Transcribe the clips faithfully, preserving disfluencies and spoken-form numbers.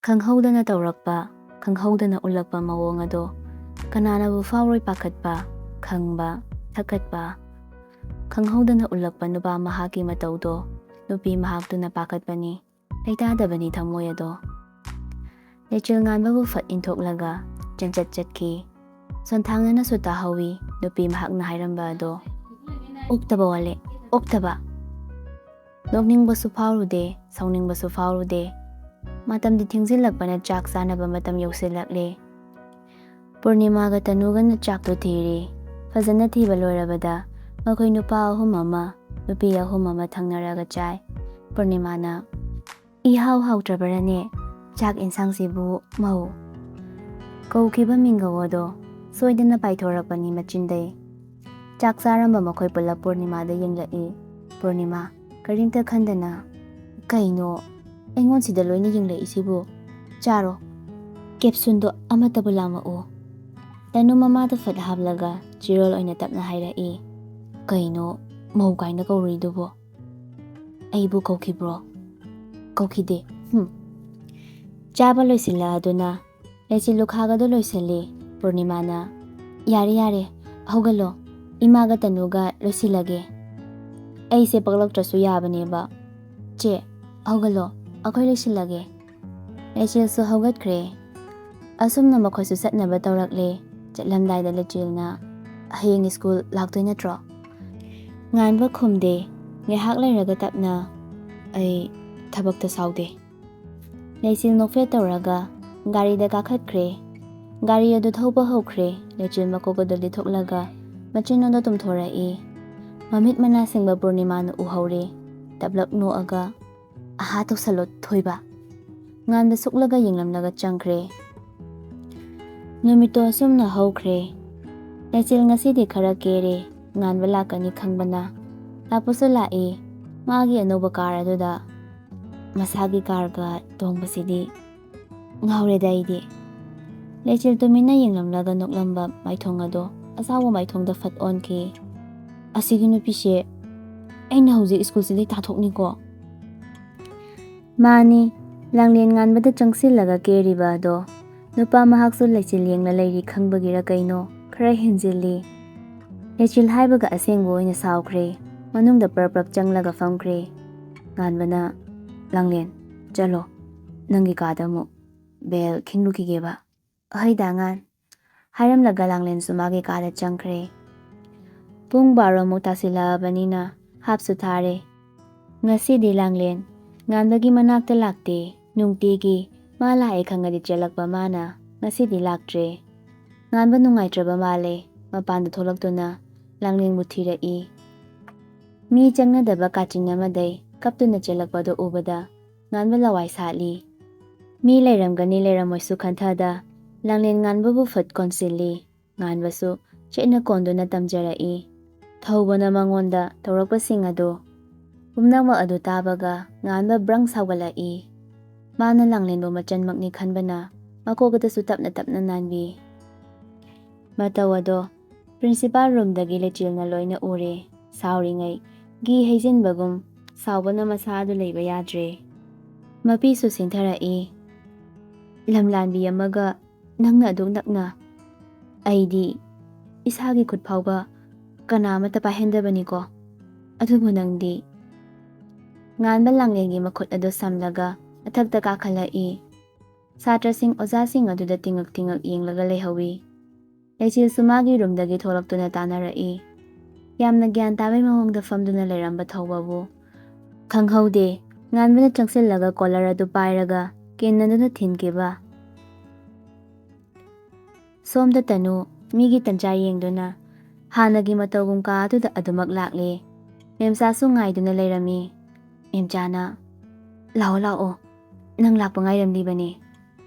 ꯈꯪꯍꯧꯗꯅ ꯇꯧꯔꯛꯄ, ꯈꯪꯍꯧꯗꯅ ꯎꯠꯂꯛꯄ ꯃꯑꯣꯡ ꯑꯗꯣ ꯀꯅꯥꯅꯕꯨ ꯐꯥꯎꯔꯣꯏ ꯄꯥꯈꯠꯄ, ꯈꯪꯕ, ꯊꯛꯀꯠꯄ꯫ ꯈꯪꯍꯧꯗꯅ ꯎꯠꯂꯛꯄ ꯅꯨꯄꯥ ꯃꯍꯥꯛꯀꯤ ꯃꯇꯧꯗꯣ ꯅꯨꯄꯤ ꯃꯍꯥꯛꯇꯨꯅ ꯄꯥꯈꯠꯄꯅꯤ꯫ ꯂꯩꯇꯥꯗꯕꯅꯤ ꯊꯃꯣꯏ ꯑꯗꯣ꯫ ꯂꯩꯆꯤꯜ ꯉꯥꯟꯕꯕꯨ ꯐꯠ ꯏꯟꯊꯣꯛꯂꯒ ꯆꯦꯟꯆꯠ ꯆꯠꯈꯤ꯫ ꯁꯣꯟꯊꯥꯡꯅꯅꯁꯨ ꯇꯥꯍꯧꯏ ꯅꯨꯄꯤ ꯃꯍꯥꯛꯅ ꯍꯥꯏꯔꯝꯕ ꯑꯗꯣ꯫ ꯑꯣꯛꯇꯕ ꯋꯥꯂꯦ, ꯑꯣꯛꯇꯕ꯫ ꯅꯣꯛꯅꯤꯡꯕꯁꯨ ꯐꯥꯎꯔꯨꯗꯦ, ꯁꯥꯎꯅꯤꯡꯕꯁꯨ ꯐꯥꯎꯔꯨꯗꯦ꯫ ꯃꯇꯝꯗꯤ ꯊꯦꯡꯖꯤꯜꯂꯛꯄꯅ ꯆꯥꯛ ꯆꯥꯅꯕ ꯃꯇꯝ ꯌꯧꯁꯤꯜꯂꯛꯂꯦ꯫ ꯄꯨꯔꯅꯤꯃꯥꯒ ꯇꯅꯨꯒꯅ ꯆꯥꯛꯇꯨ ꯊꯤꯔꯤ꯫ ꯐꯖꯅ ꯊꯤꯕ ꯂꯣꯏꯔꯕꯗ ꯃꯈꯣꯏ ꯅꯨꯄꯥ ꯑꯍꯨꯝ ꯑꯃ, ꯅꯨꯄꯤ ꯑꯍꯨꯝ ꯑꯃ ꯊꯪꯅꯔꯒ ꯆꯥꯏ꯫ ꯄꯨꯔꯅꯤꯃꯥꯅ, "ꯏꯍꯥꯎ ꯍꯥꯎꯇ꯭ꯔꯕꯔꯅꯦ ꯆꯥꯛ ꯏꯟꯁꯥꯡꯁꯤꯕꯨ ꯃꯧ?" ꯀꯧꯈꯤꯕ ꯃꯤꯡꯒꯧ ꯑꯗꯣ ꯁꯣꯏꯗꯅ ꯄꯥꯏꯊꯣꯔꯛꯄꯅꯤ ꯃꯆꯤꯟꯗꯩ꯫ ꯆꯥꯛ ꯆꯥꯔꯝꯕ ꯃꯈꯣꯏ ꯄꯨꯂꯞ ꯄꯨꯔꯅꯤꯃꯥꯗ ꯌꯦꯡꯂꯛꯏ꯫ ꯄꯨꯔꯅꯤꯃꯥ, ꯀꯔꯤꯝꯇ ꯈꯟꯗꯅ, "ꯀꯩꯅꯣ ꯑꯩꯉꯣꯟꯁꯤꯗ ꯂꯣꯏꯅ ꯌꯦꯡꯂꯛꯏꯁꯤꯕꯨ? ꯆꯥꯔꯣ, ꯀꯦꯞꯁꯨꯟꯗꯣ ꯑꯃꯠꯇꯕꯨ ꯂꯥꯝꯃꯛꯎ꯫" ꯇꯅꯨ ꯃꯃꯥꯗ ꯐꯠ ꯍꯥꯞꯂꯒ ꯆꯤꯔꯣꯜ ꯑꯣꯏꯅ ꯇꯞꯅ ꯍꯥꯏꯔꯛꯏ, "ꯀꯩꯅꯣ ꯃꯧ ꯀꯥꯏꯅ ꯀꯧꯔꯤꯗꯨꯕꯣ? ꯑꯩꯕꯨ ꯀꯧꯈꯤꯕ꯭ꯔꯣ? ꯀꯧꯈꯤꯗꯦ꯫ ꯍꯨꯝ꯫" ꯆꯥꯕ ꯂꯣꯏꯁꯤꯜꯂꯛꯑꯗꯨꯅ ꯂꯩꯆꯤꯜ ꯂꯨꯈꯥꯒꯗꯣ ꯂꯣꯏꯁꯤꯜꯂꯤ꯫ ꯄꯨꯔꯅꯤꯃꯥꯅ, "ꯌꯥꯔꯦ, ꯌꯥꯔꯦ, ꯍꯧꯒꯠꯂꯣ꯫ ꯏꯃꯥꯒ ꯇꯅꯨꯒ ꯂꯣꯏꯁꯤꯜꯂꯒꯦ꯫ ꯑꯩꯁꯦ ꯄꯛꯂꯛꯇ꯭ꯔꯁꯨ ꯌꯥꯕꯅꯦꯕ꯫ ꯆꯦ, ꯍꯧꯒꯠꯂꯣ, ꯑꯩꯈꯣꯏ ꯂꯣꯏꯁꯤꯜꯂꯒꯦ꯫" ꯂꯩꯆꯤꯜꯁꯨ ꯍꯧꯒꯠꯈ꯭ꯔꯦ꯫ ꯑꯁꯨꯝꯅ ꯃꯈꯣꯏꯁꯨ ꯆꯠꯅꯕ ꯇꯧꯔꯛꯂꯦ꯫ ꯆꯠꯂꯝꯗꯥꯏꯗ ꯂꯩꯆꯤꯜꯅ, "ꯍꯌꯦꯡ ꯁ꯭ꯀꯨꯜ ꯂꯥꯛꯇꯣꯏ ꯅꯠꯇ꯭ꯔꯣ?" ꯉꯥꯟꯕ ꯈꯨꯝꯗꯦ꯫ ꯉꯥꯏꯍꯥꯛ ꯂꯩꯔꯒ ꯇꯞꯅ, "ꯑꯩ ꯊꯕꯛꯇ ꯁꯥꯎꯗꯦ꯫" ꯂꯩꯆꯤꯜ ꯅꯣꯛꯐꯦꯠ ꯇꯧꯔꯒ ꯒꯥꯔꯤꯗ ꯀꯥꯈꯠꯈ꯭ꯔꯦ꯫ ꯒꯥꯔꯤ ꯑꯗꯨ ꯊꯧꯕ ꯍꯧꯈ꯭ꯔꯦ꯫ ꯂꯩꯆꯤꯜ ꯃꯀꯣꯛ ꯑꯗꯨ ꯂꯤꯊꯣꯛꯂꯒ ꯃꯆꯤꯟ ꯑꯗꯨ ꯇꯨꯝꯊꯣꯔꯛꯏ꯫ ꯃꯃꯤꯠ ꯃꯅꯥ ꯁꯤꯡꯕ ꯄꯨꯔꯅꯤꯃꯥꯅ ꯎꯍꯧꯔꯦ꯫ ꯇꯞꯂꯞ ꯅꯣꯛꯑꯒ, "ꯑꯍꯥ ꯇꯧꯁꯜꯂꯣ ꯊꯣꯏꯕ꯫" ꯉꯥꯟꯕ ꯁꯨꯛꯂꯒ ꯌꯦꯡꯂꯝꯂꯒ ꯆꯪꯈ꯭ꯔꯦ꯫ ꯅꯨꯃꯤꯠꯇꯣ ꯑꯁꯨꯝꯅ ꯍꯧꯈ꯭ꯔꯦ꯫ ꯂꯩꯆꯤꯜ ꯉꯁꯤꯗꯤ ꯈꯔ ꯀꯦꯔꯦ꯫ ꯉꯥꯟꯕ ꯂꯥꯛꯀꯅꯤ ꯈꯪꯕꯅ꯫ ꯂꯥꯛꯄꯁꯨ ꯂꯥꯛꯏ꯫ ꯃꯥꯒꯤ ꯑꯅꯧꯕ ꯀꯥꯔ ꯑꯗꯨꯗ꯫ ꯃꯁꯥꯒꯤ ꯀꯥꯔꯒ ꯇꯣꯡꯕꯁꯤꯗꯤ ꯉꯥꯎꯔꯦꯗ ꯑꯩꯗꯤ꯫ ꯂꯩꯆꯤꯜ ꯇꯨꯃꯤꯟꯅ ꯌꯦꯡꯂꯝꯂꯒ ꯅꯣꯛꯂꯝꯕ ꯃꯥꯏꯊꯣꯡ ꯑꯗꯣ ꯑꯁꯥꯎꯕ ꯃꯥꯏꯊꯣꯡꯗ ꯐꯠ ꯑꯣꯟꯈꯤ꯫ "ꯑꯁꯤꯒꯤ ꯅꯨꯄꯤꯁꯦ ꯑꯩꯅ ꯍꯧꯖꯤꯛ ꯁ꯭ꯀꯨꯜꯁꯤꯗꯩ ꯇꯥꯊꯣꯛꯅꯤꯀꯣ?" "ꯃꯥꯅꯤ, ꯂꯥꯡꯂꯦꯟ ꯉꯥꯟꯕꯗ ꯆꯪꯁꯤꯜꯂꯒ ꯀꯦꯔꯤꯕ ꯑꯗꯣ ꯅꯨꯄꯥ ꯃꯍꯥꯛꯁꯨ ꯂꯩꯆꯤꯜ ꯌꯦꯡꯅ ꯂꯩꯔꯤ ꯈꯪꯕꯒꯤꯔ ꯀꯩꯅꯣ ꯈꯔ ꯍꯦꯟꯖꯤꯜꯂꯤ꯫ ꯂꯩꯆꯤꯜ ꯍꯥꯏꯕꯒ ꯑꯁꯦꯡꯕ ꯑꯣꯏꯅ ꯁꯥꯎꯈ꯭ꯔꯦ꯫ ꯃꯅꯨꯡꯗ ꯄ꯭ꯔꯞ ꯄ꯭ꯔꯞ ꯆꯪꯂꯒ ꯐꯝꯈ꯭ꯔꯦ꯫ ꯉꯥꯟꯕꯅ, "ꯂꯥꯡꯂꯦꯟ, ꯆꯠꯂꯣ, ꯅꯪꯒꯤ ꯀꯥꯗ ꯑꯃꯨꯛ ꯕꯦꯜ ꯈꯤꯡꯂꯨꯈꯤꯒꯦꯕ꯫" "ꯑꯍꯩ ꯗꯥ ꯉꯥꯟ꯫" ꯍꯥꯏꯔꯝꯂꯒ ꯂꯥꯡꯂꯦꯟꯁꯨ ꯃꯥꯒꯤ ꯀꯥꯗ ꯆꯪꯈ꯭ꯔꯦ꯫ ꯄꯨꯡ ꯕꯥꯔꯣꯃꯨꯛ ꯇꯥꯁꯤꯜꯂꯛꯑꯕꯅꯤꯅ ꯍꯥꯞꯁꯨ ꯊꯥꯔꯦ꯫ ꯉꯁꯤꯗꯤ ꯂꯥꯡꯂꯦꯟ ꯉꯥꯟꯕꯒꯤ ꯃꯅꯥꯛꯇ ꯂꯥꯛꯇꯦ꯫ ꯅꯨꯡꯇꯤꯒꯤ ꯃꯥ ꯂꯥꯛꯑꯦ ꯈꯪꯉꯗꯤ ꯆꯦꯜꯂꯛꯄ ꯃꯥꯅ ꯉꯁꯤꯗꯤ ꯂꯥꯛꯇ꯭ꯔꯦ꯫ ꯉꯥꯟꯕ ꯅꯨꯡꯉꯥꯏꯇ꯭ꯔꯕ ꯃꯥꯜꯂꯦ꯫ ꯃꯄꯥꯟꯗ ꯊꯣꯛꯂꯛꯇꯨꯅ ꯂꯥꯡꯂꯦꯟꯕꯨ ꯊꯤꯔꯛꯏ꯫ ꯃꯤ ꯆꯪꯅꯗꯕ ꯀꯥꯆꯤꯟ ꯑꯃꯗꯩ ꯀꯞꯇꯨꯅ ꯆꯦꯜꯂꯛꯄꯗꯨ ꯎꯕꯗ ꯉꯥꯟꯕ ꯂꯋꯥꯏ ꯁꯥꯠꯂꯤ꯫ ꯃꯤ ꯂꯩꯔꯝꯒꯅꯤ ꯂꯩꯔꯝꯃꯣꯏꯁꯨ ꯈꯟꯊꯗ ꯂꯥꯡꯂꯦꯟ ꯉꯥꯟꯕꯕꯨ ꯐꯠ ꯀꯣꯟꯁꯤꯜꯂꯤ꯫ ꯉꯥꯟꯕꯁꯨ ꯆꯦꯠꯅ ꯀꯣꯟꯗꯨꯅ ꯇꯝꯖꯔꯛꯏ꯫ ꯊꯧꯕꯅ ꯃꯉꯣꯟꯗ ꯇꯧꯔꯛꯄꯁꯤꯡ ꯑꯗꯨ ꯄꯨꯝꯅꯃꯛ ꯑꯗꯨ ꯇꯥꯕꯒ ꯉꯥꯟꯕ ꯕ꯭ꯔꯪ ꯁꯥꯎꯒꯠꯂꯛꯏ꯫ ꯃꯥꯅ ꯂꯥꯡꯂꯦꯟꯕꯨ ꯃꯆꯟꯃꯛꯅꯤ ꯈꯟꯕꯅ ꯃꯀꯣꯛ ꯑꯗꯨꯁꯨ ꯇꯞꯅ ꯇꯞꯅ ꯅꯥꯟꯕꯤ꯫ ꯃꯇꯧ ꯑꯗꯣ ꯄ꯭ꯔꯤꯟꯁꯤꯄꯥꯜ ꯔꯨꯝꯗꯒꯤ ꯂꯩꯆꯤꯜꯅ ꯂꯣꯏꯅ ꯎꯔꯦ꯫ ꯁꯥꯎꯔꯤꯉꯩ ꯘꯤ ꯍꯩꯖꯤꯟꯕꯒꯨꯝ ꯁꯥꯎꯕꯅ ꯃꯁꯥ ꯑꯗꯨ ꯂꯩꯕ ꯌꯥꯗ꯭ꯔꯦ꯫ ꯃꯄꯤꯁꯨ ꯁꯤꯟꯊꯔꯛꯏ꯫ "ꯂꯝꯂꯥꯟꯕꯤ ꯑꯃꯒ ꯅꯪꯅ ꯑꯗꯨꯛ ꯅꯛꯅ, ꯑꯩꯗꯤ ꯏꯁꯥꯒꯤ ꯈꯨꯠ ꯐꯥꯎꯕ ꯀꯅꯥ ꯑꯃꯠꯇ ꯄꯥꯏꯍꯟꯗꯕꯅꯤꯀꯣ, ꯑꯗꯨꯕꯨ ꯅꯪꯗꯤ꯫" ꯉꯥꯟꯕ ꯂꯥꯡꯂꯦꯟꯒꯤ ꯃꯈꯨꯠ ꯑꯗꯨ ꯁꯝꯂꯒ ꯃꯊꯛꯇ ꯀꯥꯈꯠꯂꯛꯏ꯫ ꯁꯥꯇ꯭ꯔꯁꯤꯡ ꯑꯣꯖꯥꯁꯤꯡ ꯑꯗꯨꯗ ꯇꯤꯡꯉꯛ ꯇꯤꯡꯉꯛ ꯌꯦꯡꯂꯒ ꯂꯩꯍꯧꯏ꯫ ꯂꯩꯆꯤꯜꯁꯨ ꯃꯥꯒꯤ ꯔꯨꯝꯗꯒꯤ ꯊꯣꯛꯂꯛꯇꯨꯅ ꯇꯥꯟꯅꯔꯛꯏ꯫ ꯌꯥꯝꯅ ꯒ꯭ꯌꯥꯟ ꯇꯥꯕꯩ ꯃꯑꯣꯡꯗ ꯐꯝꯗꯨꯅ ꯂꯩꯔꯝꯕ ꯊꯧꯕꯕꯨ ꯈꯪꯍꯧꯗꯦ꯫ ꯉꯥꯟꯕꯅ ꯆꯪꯁꯤꯜꯂꯒ ꯀꯣꯂꯔ ꯑꯗꯨ ꯄꯥꯏꯔꯒ ꯀꯤꯟꯅꯗꯨꯅ ꯊꯤꯟꯈꯤꯕ꯫ ꯁꯣꯝꯗ ꯇꯅꯨ ꯃꯤꯒꯤ ꯇꯟꯖꯥ ꯌꯦꯡꯗꯨꯅ ꯍꯥꯟꯅꯒꯤ ꯃꯇꯧꯒꯨꯝ ꯀꯥ ꯑꯗꯨꯗ ꯑꯗꯨꯃꯛ ꯂꯥꯛꯂꯦ꯫ ꯃꯦꯝꯆꯥꯁꯨ ꯉꯥꯏꯗꯨꯅ ꯂꯩꯔꯝꯃꯤ꯫ ꯃꯦꯝꯆꯥꯅ, "ꯂꯥꯛꯑꯣ, ꯂꯥꯛꯑꯣ, ꯅꯪ ꯂꯥꯛꯄ ꯉꯥꯏꯔꯝꯂꯤꯕꯅꯤ꯫"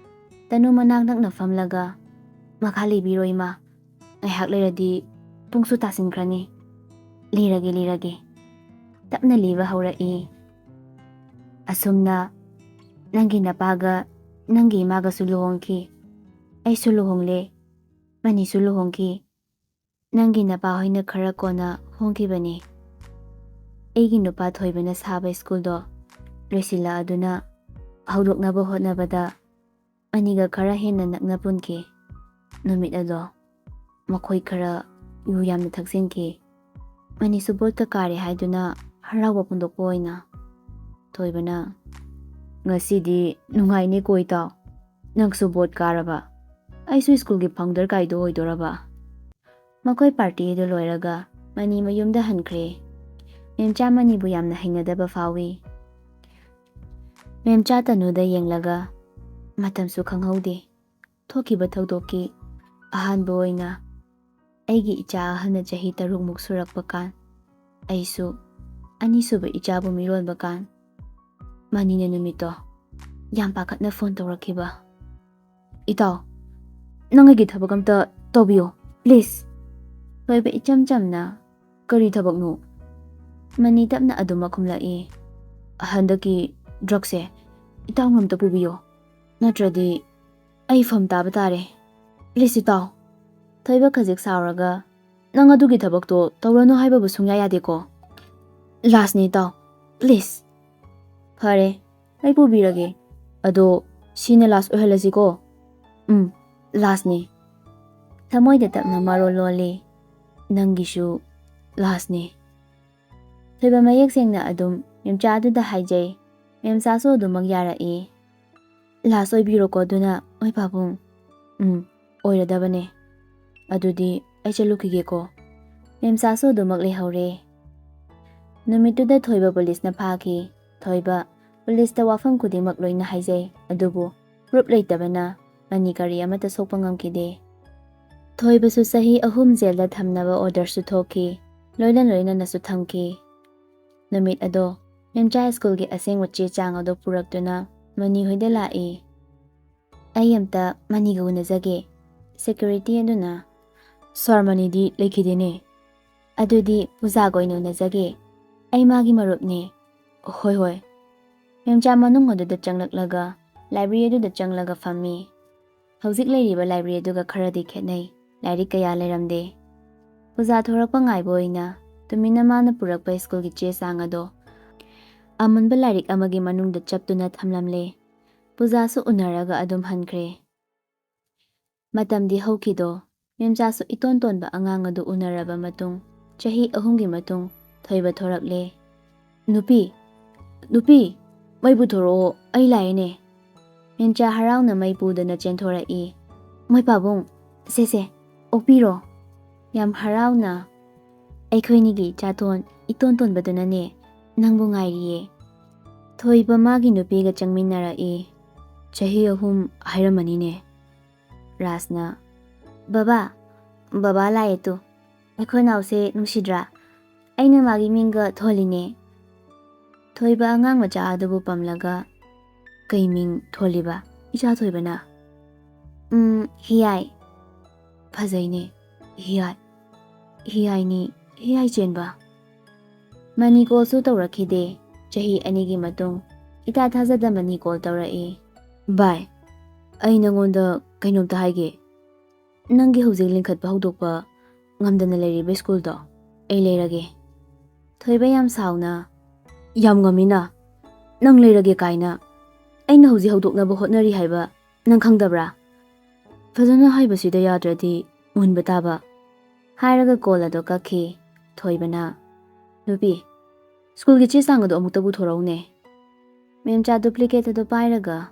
ꯇꯅꯨ ꯃꯅꯥꯛ ꯅꯛꯅ ꯐꯝꯂꯒ, "ꯃꯈꯥ ꯂꯤꯕꯤꯔꯣ ꯏꯃꯥ, ꯉꯥꯏꯍꯥꯛ ꯂꯩꯔꯗꯤ ꯄꯨꯡꯁꯨ ꯇꯥꯁꯤꯟꯈ꯭ꯔꯅꯤ꯫ ꯂꯤꯔꯒꯦ, ꯂꯤꯔꯒꯦ꯫" ꯇꯞꯅ ꯂꯤꯕ ꯍꯧꯔꯛꯏ꯫ "ꯑꯁꯨꯝꯅ ꯅꯪꯒꯤ ꯅꯄꯥꯒ ꯅꯪꯒꯤ ꯏꯃꯥꯒꯁꯨ ꯂꯨꯍꯣꯡꯈꯤ꯫ ꯑꯩꯁꯨ ꯂꯨꯍꯣꯡꯂꯦ꯫ ꯃꯅꯤꯁꯨ ꯂꯨꯍꯣꯡꯈꯤ꯫ ꯅꯪꯒꯤ ꯅꯄꯥ ꯍꯣꯏꯅ ꯈꯔ ꯀꯣꯟꯅ ꯍꯣꯡꯈꯤꯕꯅꯤ꯫ ꯑꯩꯒꯤ ꯅꯨꯄꯥ ꯊꯣꯏꯕꯅ ꯁꯥꯕ ꯁ꯭ꯀꯨꯜꯗꯣ ꯂꯣꯏꯁꯤꯜꯂꯛꯑꯗꯨꯅ ꯍꯧꯗꯣꯛꯅꯕ ꯍꯣꯠꯅꯕꯗ ꯃꯅꯤꯒ ꯈꯔ ꯍꯦꯟꯅ ꯅꯛꯅ ꯄꯨꯟꯈꯤ꯫ ꯅꯨꯃꯤꯠ ꯑꯗꯣ ꯃꯈꯣꯏ ꯈꯔ ꯌꯨ ꯌꯥꯝꯅ ꯊꯛꯆꯤꯟꯈꯤ꯫ ꯃꯅꯤꯁꯨ ꯕꯣꯠꯀ ꯀꯥꯔꯦ ꯍꯥꯏꯗꯨꯅ ꯍꯔꯥꯎꯕ ꯐꯣꯡꯗꯣꯛꯄ ꯑꯣꯏꯅ ꯊꯣꯏꯕꯅ, "ꯉꯁꯤꯗꯤ ꯅꯨꯡꯉꯥꯏꯅꯦꯀꯣ ꯏꯇꯥꯎ, ꯅꯪꯁꯨ ꯕꯣꯠ ꯀꯥꯔꯕ? ꯑꯩꯁꯨ ꯁ꯭ꯀꯨꯜꯒꯤ ꯐꯥꯎꯟꯗꯔ ꯀꯥꯏꯗꯣ ꯑꯣꯏꯗꯣꯔꯕ?" ꯃꯈꯣꯏ ꯄꯥꯔꯇꯤ ꯑꯗꯨ ꯂꯣꯏꯔꯒ ꯃꯅꯤ ꯃꯌꯨꯝꯗ ꯍꯟꯈ꯭ꯔꯦ꯫ ꯃꯦꯝꯆꯥ ꯃꯅꯤꯕꯨ ꯌꯥꯝꯅ ꯍꯩꯅꯗꯕ ꯐꯥꯎꯏ꯫ ꯃꯦꯝꯆꯥ ꯇꯅꯨꯗ ꯌꯦꯡꯂꯒ, "ꯃꯇꯝꯁꯨ ꯈꯪꯍꯧꯗꯦ꯫ ꯊꯣꯛꯈꯤꯕ ꯊꯧꯗꯣꯛꯀꯤ ꯑꯍꯥꯟꯕ ꯑꯣꯏꯅ ꯑꯩꯒꯤ ꯏꯆꯥ ꯑꯍꯜꯅ ꯆꯍꯤ ꯇꯔꯨꯛꯃꯨꯛ ꯁꯨꯔꯛꯄ ꯀꯥꯟ, ꯑꯩꯁꯨ ꯑꯅꯤꯁꯨꯕ ꯏꯆꯥꯕꯨ ꯃꯤꯔꯣꯟꯕ ꯀꯥꯟ, ꯃꯅꯤꯅ ꯅꯨꯃꯤꯠꯇꯣ ꯌꯥꯝ ꯄꯥꯈꯠꯅ ꯐꯣꯟ ꯇꯧꯔꯛꯈꯤꯕ꯫ ꯏꯇꯥꯎ, ꯅꯪ ꯑꯩꯒꯤ ꯊꯕꯛ ꯑꯝꯇ ꯇꯧꯕꯤꯌꯣ, ꯄ꯭ꯂꯤꯖ꯫" ꯊꯣꯏꯕ ꯏꯆꯝ ꯆꯝꯅ, "ꯀꯔꯤ ꯊꯕꯛꯅꯣ?" ꯃꯅꯤ ꯇꯞꯅ ꯑꯗꯨꯃꯛ ꯈꯨꯝꯂꯛꯏ꯫ "ꯍꯟꯗꯛꯀꯤ ꯗ꯭ꯔꯛꯁꯦ ꯏꯇꯥꯎꯅ ꯑꯝꯇ ꯄꯨꯕꯤꯌꯣ, ꯅꯠꯇ꯭ꯔꯗꯤ ꯑꯩ ꯐꯝ ꯇꯥꯕ ꯇꯥꯔꯦ꯫ ꯄ꯭ꯂꯤꯖ ꯏꯇꯥꯎ꯫" ꯊꯣꯏꯕ ꯈꯖꯤꯛ ꯁꯥꯎꯔꯒ, "ꯅꯪ ꯑꯗꯨꯒꯤ ꯊꯕꯛꯇꯣ ꯇꯧꯔꯅꯨ ꯍꯥꯏꯕꯕꯨ ꯁꯨꯡꯌꯥ ꯌꯥꯗꯦꯀꯣ꯫" "ꯂꯥꯁꯅꯤ ꯏꯇꯥꯎ, ꯄ꯭ꯂꯤꯖ꯫" "ꯐꯔꯦ, ꯑꯩ ꯄꯨꯕꯤꯔꯒꯦ꯫ ꯑꯗꯣ ꯁꯤꯅ ꯂꯥꯁ ꯑꯣꯏꯍꯜꯂꯁꯤꯀꯣ꯫" "ꯎꯝ, ꯂꯥꯁꯅꯤ꯫" ꯊꯃꯣꯏꯗ ꯇꯞꯅ ꯃꯔꯣꯜ ꯂꯣꯜꯂꯤ, "ꯅꯪꯒꯤꯁꯨ ꯂꯥꯁꯅꯤ꯫" ꯊꯣꯏꯕ ꯃꯌꯦꯛ ꯁꯦꯡꯅ ꯑꯗꯨꯝ ꯃꯦꯝꯆꯥꯗꯨꯗ ꯍꯥꯏꯖꯩ꯫ ꯃꯦꯝꯆꯥꯁꯨ ꯑꯗꯨꯃꯛ ꯌꯥꯔꯛꯏ꯫ "ꯂꯥꯁ ꯑꯣꯏꯕꯤꯔꯣꯀꯣ ꯑꯗꯨꯅ, ꯃꯣꯏ ꯄꯥꯕꯨꯡ꯫" "ꯎꯝ, ꯑꯣꯏꯔꯗꯕꯅꯦ꯫ ꯑꯗꯨꯗꯤ ꯑꯩ ꯆꯠꯂꯨꯈꯤꯒꯦꯀꯣ꯫" ꯃꯦꯝꯆꯥꯁꯨ ꯑꯗꯨꯃꯛ ꯂꯩꯍꯧꯔꯦ꯫ ꯅꯨꯃꯤꯠꯇꯨꯗ ꯊꯣꯏꯕ ꯄꯨꯂꯤꯁꯅ ꯐꯥꯈꯤ꯫ ꯊꯣꯏꯕ ꯄꯨꯂꯤꯁꯇ ꯋꯥꯐꯝ ꯈꯨꯗꯤꯡꯃꯛ ꯂꯣꯏꯅ ꯍꯥꯏꯖꯩ, ꯑꯗꯨꯕꯨ ꯄ꯭ꯔꯨꯞ ꯂꯩꯇꯕꯅ ꯃꯅꯤ ꯀꯔꯤ ꯑꯃꯠꯇ ꯁꯣꯛꯄ ꯉꯝꯈꯤꯗꯦ꯫ ꯊꯣꯏꯕꯁꯨ ꯆꯍꯤ ꯑꯍꯨꯝ ꯖꯦꯜꯗ ꯊꯝꯅꯕ ꯑꯣꯔꯗꯔꯁꯨ ꯊꯣꯛꯈꯤ꯫ ꯂꯣꯏꯅ ꯂꯣꯏꯅꯅꯁꯨ ꯊꯝꯈꯤ꯫ ꯅꯨꯃꯤꯠ ꯑꯗꯣ ꯃꯦꯝꯆꯥ ꯁ꯭ꯀꯨꯜꯒꯤ ꯑꯁꯦꯡꯕ ꯆꯦ ꯆꯥꯡ ꯑꯗꯨ ꯄꯨꯔꯛꯇꯨꯅ ꯃꯅꯤ ꯍꯣꯏꯗ ꯂꯥꯛꯏ꯫ "ꯑꯩ ꯑꯝꯇ ꯃꯅꯤꯒ ꯎꯅꯖꯒꯦ꯫" ꯁꯦꯀ꯭ꯌꯨꯔꯤꯇꯤ ꯑꯗꯨꯅ, "ꯁꯥꯔ, ꯃꯅꯤꯗꯤ ꯂꯩꯈꯤꯗꯦꯅꯦ꯫" "ꯑꯗꯨꯗꯤ ꯄꯨꯖꯥꯒ ꯑꯣꯏꯅ ꯎꯅꯖꯒꯦ꯫ ꯑꯩ ꯃꯥꯒꯤ ꯃꯔꯨꯞꯅꯦ꯫" "ꯍꯣꯏ, ꯍꯣꯏ꯫" ꯃꯦꯝꯆꯥ ꯃꯅꯨꯡ ꯑꯗꯨꯗ ꯆꯪꯂꯛꯂꯒ ꯂꯥꯏꯕ꯭ꯔꯦꯔꯤ ꯑꯗꯨꯗ ꯆꯪꯂꯒ ꯐꯝꯃꯤ꯫ ꯍꯧꯖꯤꯛ ꯂꯩꯔꯤꯕ ꯂꯥꯏꯕ꯭ꯔꯦꯔꯤ ꯑꯗꯨꯒ ꯈꯔꯗꯤ ꯈꯦꯠꯅꯩ꯫ ꯂꯥꯏꯔꯤꯛ ꯀꯌꯥ ꯂꯩꯔꯝꯗꯦ꯫ ꯄꯨꯖꯥ ꯊꯣꯔꯛꯄ ꯉꯥꯏꯕ ꯑꯣꯏꯅ ꯇꯨꯃꯤꯟꯅ ꯃꯥꯅ ꯄꯨꯔꯛꯄ ꯁ꯭ꯀꯨꯜꯒꯤ ꯆꯦ ꯆꯥꯡ ꯑꯗꯣ ꯑꯃꯨꯟꯕ ꯂꯥꯏꯔꯤꯛ ꯑꯃꯒꯤ ꯃꯅꯨꯡꯗ ꯆꯞꯇꯨꯅ ꯊꯝꯂꯝꯂꯦ꯫ ꯄꯨꯖꯥꯁꯨ ꯎꯅꯔꯒ ꯑꯗꯨꯝ ꯍꯟꯈ꯭ꯔꯦ꯫ ꯃꯇꯝꯗꯤ ꯍꯧꯈꯤꯗꯣ, ꯃꯦꯝꯆꯥꯁꯨ ꯏꯇꯣꯟ ꯇꯣꯟꯕ ꯑꯉꯥꯡ ꯑꯗꯨ ꯎꯅꯔꯕ ꯃꯇꯨꯡ, ꯆꯍꯤ ꯑꯍꯨꯝꯒꯤ ꯃꯇꯨꯡ ꯊꯣꯏꯕ ꯊꯣꯔꯛꯂꯦ꯫ "ꯅꯨꯄꯤ, ꯅꯨꯄꯤ, ꯃꯩ ꯄꯨꯊꯣꯔꯛꯑꯣ, ꯑꯩ ꯂꯥꯛꯑꯦꯅꯦ!" ꯃꯦꯝꯆꯥ ꯍꯔꯥꯎꯅ ꯃꯩ ꯄꯨꯗꯨꯅ ꯆꯦꯟꯊꯣꯔꯛꯏ꯫ "ꯃꯣꯏ ꯄꯥꯕꯨꯡ, ꯁꯦ ꯁꯦ, ꯑꯣꯛꯄꯤꯔꯣ꯫" ꯌꯥꯝ ꯍꯔꯥꯎꯅ, "ꯑꯩꯈꯣꯏꯅꯤꯒꯤ ꯏꯆꯥꯇꯣꯟ ꯏꯇꯣꯟ ꯇꯣꯟꯕꯗꯨꯅꯅꯦ ꯅꯪꯕꯨ ꯉꯥꯏꯔꯤꯌꯦ꯫" ꯊꯣꯏꯕ ꯃꯥꯒꯤ ꯅꯨꯄꯤꯒ ꯆꯪꯃꯤꯟꯅꯔꯛꯏ꯫ "ꯆꯍꯤ ꯑꯍꯨꯝ ꯍꯥꯏꯔꯝꯃꯅꯤꯅꯦ꯫" ꯔꯥꯖꯅ, "ꯕꯕꯥ, ꯕꯕꯥ ꯂꯥꯛꯑꯦ ꯇꯨ꯫ ꯑꯩꯈꯣꯏ ꯅꯥꯎꯁꯦ ꯅꯨꯡꯁꯤꯗ꯭ꯔꯥ? ꯑꯩꯅ ꯃꯥꯒꯤ ꯃꯤꯡꯒ ꯊꯣꯜꯂꯤꯅꯦ꯫" ꯊꯣꯏꯕ ꯑꯉꯥꯡ ꯃꯆꯥ ꯑꯗꯨꯕꯨ ꯄꯝꯂꯒ, "ꯀꯩ ꯃꯤꯡ ꯊꯣꯜꯂꯤꯕ, ꯏꯆꯥ ꯊꯣꯏꯕꯅ?" "ꯎꯝ, ꯍꯤꯌꯥꯏ꯫" "ꯐꯖꯩꯅꯦ, ꯍꯤꯌꯥꯏ꯫ ꯍꯤꯌꯥꯏꯅꯤ, ꯍꯤꯌꯥꯏ ꯆꯦꯟꯕ꯫" ꯃꯅꯤ ꯀꯣꯜꯁꯨ ꯇꯧꯔꯛꯈꯤꯗꯦ꯫ ꯆꯍꯤ ꯑꯅꯤꯒꯤ ꯃꯇꯨꯡ, ꯏꯇꯥ ꯊꯥꯖꯗ ꯃꯅꯤ ꯀꯣꯜ ꯇꯧꯔꯛꯏ꯫ "ꯚꯥꯏ, ꯑꯩ ꯅꯪꯉꯣꯟꯗ ꯀꯩꯅꯣꯝꯇ ꯍꯥꯏꯒꯦ꯫ ꯅꯪꯒꯤ ꯍꯧꯖꯤꯛ ꯂꯤꯡꯈꯠꯄ ꯍꯧꯗꯣꯛꯄ ꯉꯝꯗꯅ ꯂꯩꯔꯤꯕ ꯁ꯭ꯀꯨꯜꯗꯣ ꯑꯩ ꯂꯩꯔꯒꯦ꯫" ꯊꯣꯏꯕ ꯌꯥꯝ ꯁꯥꯎꯅ, "ꯌꯥꯝ ꯉꯝꯃꯤꯅ, ꯅꯪ ꯂꯩꯔꯒꯦ ꯀꯥꯏꯅ꯫ ꯑꯩꯅ ꯍꯧꯖꯤꯛ ꯍꯧꯗꯣꯛꯅꯕ ꯍꯣꯠꯅꯔꯤ ꯍꯥꯏꯕ ꯅꯪ ꯈꯪꯗꯕ꯭ꯔꯥ? ꯐꯖꯅ ꯍꯥꯏꯕꯁꯤꯗ ꯌꯥꯗ꯭ꯔꯗꯤ ꯃꯨꯟꯕ ꯇꯥꯕ꯫" ꯍꯥꯏꯔꯒ ꯀꯣꯜ ꯑꯗꯨ ꯀꯛꯈꯤ꯫ ꯊꯣꯏꯕꯅ, "ꯅꯨꯄꯤ, ꯁ꯭ꯀꯨꯜꯒꯤ ꯆꯦ ꯆꯥꯡ ꯑꯗꯨ ꯑꯃꯨꯛꯇ ꯄꯨꯊꯣꯔꯛꯎꯅꯦ꯫" ꯃꯦꯝꯆꯥ ꯗꯨꯄ꯭ꯂꯤꯀꯦꯠ ꯑꯗꯨ ꯄꯥꯏꯔꯒ,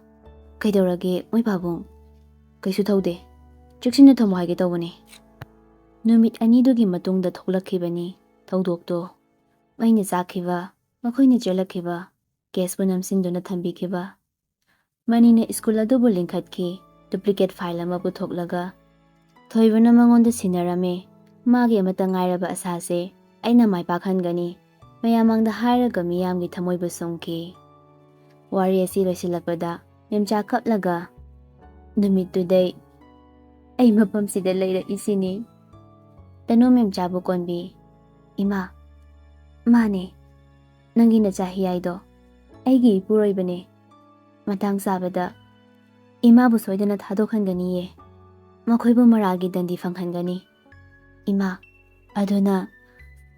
"ꯀꯩꯗꯧꯔꯒꯦ, ꯃꯣꯏ ꯄꯥꯕꯨꯡ?" "ꯀꯩꯁꯨ ꯇꯧꯗꯦ꯫ ꯆꯦꯛꯁꯤꯟꯅ ꯊꯝꯃꯣ ꯍꯥꯏꯒꯦ ꯇꯧꯕꯅꯤ꯫" ꯅꯨꯃꯤꯠ ꯑꯅꯤꯗꯨꯒꯤ ꯃꯇꯨꯡꯗ ꯊꯣꯛꯂꯛꯈꯤꯕꯅꯤ ꯊꯧꯗꯣꯛꯇꯣ꯫ ꯃꯩꯅ ꯆꯥꯛꯈꯤꯕ, ꯃꯈꯣꯏꯅ ꯆꯦꯜꯂꯛꯈꯤꯕ, ꯀꯦꯁꯄꯨ ꯅꯝꯁꯤꯟꯗꯨꯅ ꯊꯝꯕꯤꯈꯤꯕ꯫ ꯃꯅꯤꯅ ꯁ꯭ꯀꯨꯜ ꯑꯗꯨꯕꯨ ꯂꯤꯡꯈꯠꯈꯤ, ꯗꯨꯄ꯭ꯂꯤꯀꯦꯠ ꯐꯥꯏꯜ ꯑꯃ ꯄꯨꯊꯣꯛꯂꯒ꯫ ꯊꯣꯏꯕꯅ ꯃꯉꯣꯟꯗ ꯁꯤꯟꯅꯔꯝꯃꯤ꯫ "ꯃꯥꯒꯤ ꯑꯃꯠꯇ ꯉꯥꯏꯔꯕ ꯑꯁꯥꯁꯦ ꯑꯩꯅ ꯃꯥꯏ ꯄꯥꯛꯍꯟꯒꯅꯤ", ꯃꯌꯥꯝ ꯃꯥꯡꯗ ꯍꯥꯏꯔꯒ ꯃꯤꯌꯥꯝꯒꯤ ꯊꯃꯣꯏꯕꯨ ꯁꯨꯝꯈꯤ꯫ ꯋꯥꯔꯤ ꯑꯁꯤ ꯂꯣꯏꯁꯤꯜꯂꯛꯄꯗ ꯃꯦꯝꯆꯥ ꯀꯞꯂꯒ, "ꯅꯨꯃꯤꯠꯇꯨꯗꯩ ꯑꯩ ꯃꯐꯝꯁꯤꯗ ꯂꯩꯔꯛꯏꯁꯤꯅꯤ꯫" ꯇꯅꯨ ꯃꯦꯝꯆꯥꯕꯨ ꯀꯣꯟꯕꯤ, "ꯏꯃꯥ, ꯃꯥꯅꯦ, ꯅꯪꯒꯤ ꯅꯆꯥ ꯍꯤꯌꯥꯏꯗꯣ ꯑꯩꯒꯤ ꯏꯄꯨꯔꯣꯏꯕꯅꯦ꯫ ꯃꯇꯥꯡ ꯆꯥꯕꯗ ꯏꯃꯥꯕꯨ ꯁꯣꯏꯗꯅ ꯊꯥꯗꯣꯛꯍꯟꯒꯅꯤꯌꯦ꯫ ꯃꯈꯣꯏꯕꯨ ꯃꯔꯥꯜꯒꯤ ꯗꯟꯗꯤ ꯐꯪꯍꯟꯒꯅꯤ꯫ ꯏꯃꯥ, ꯑꯗꯨꯅ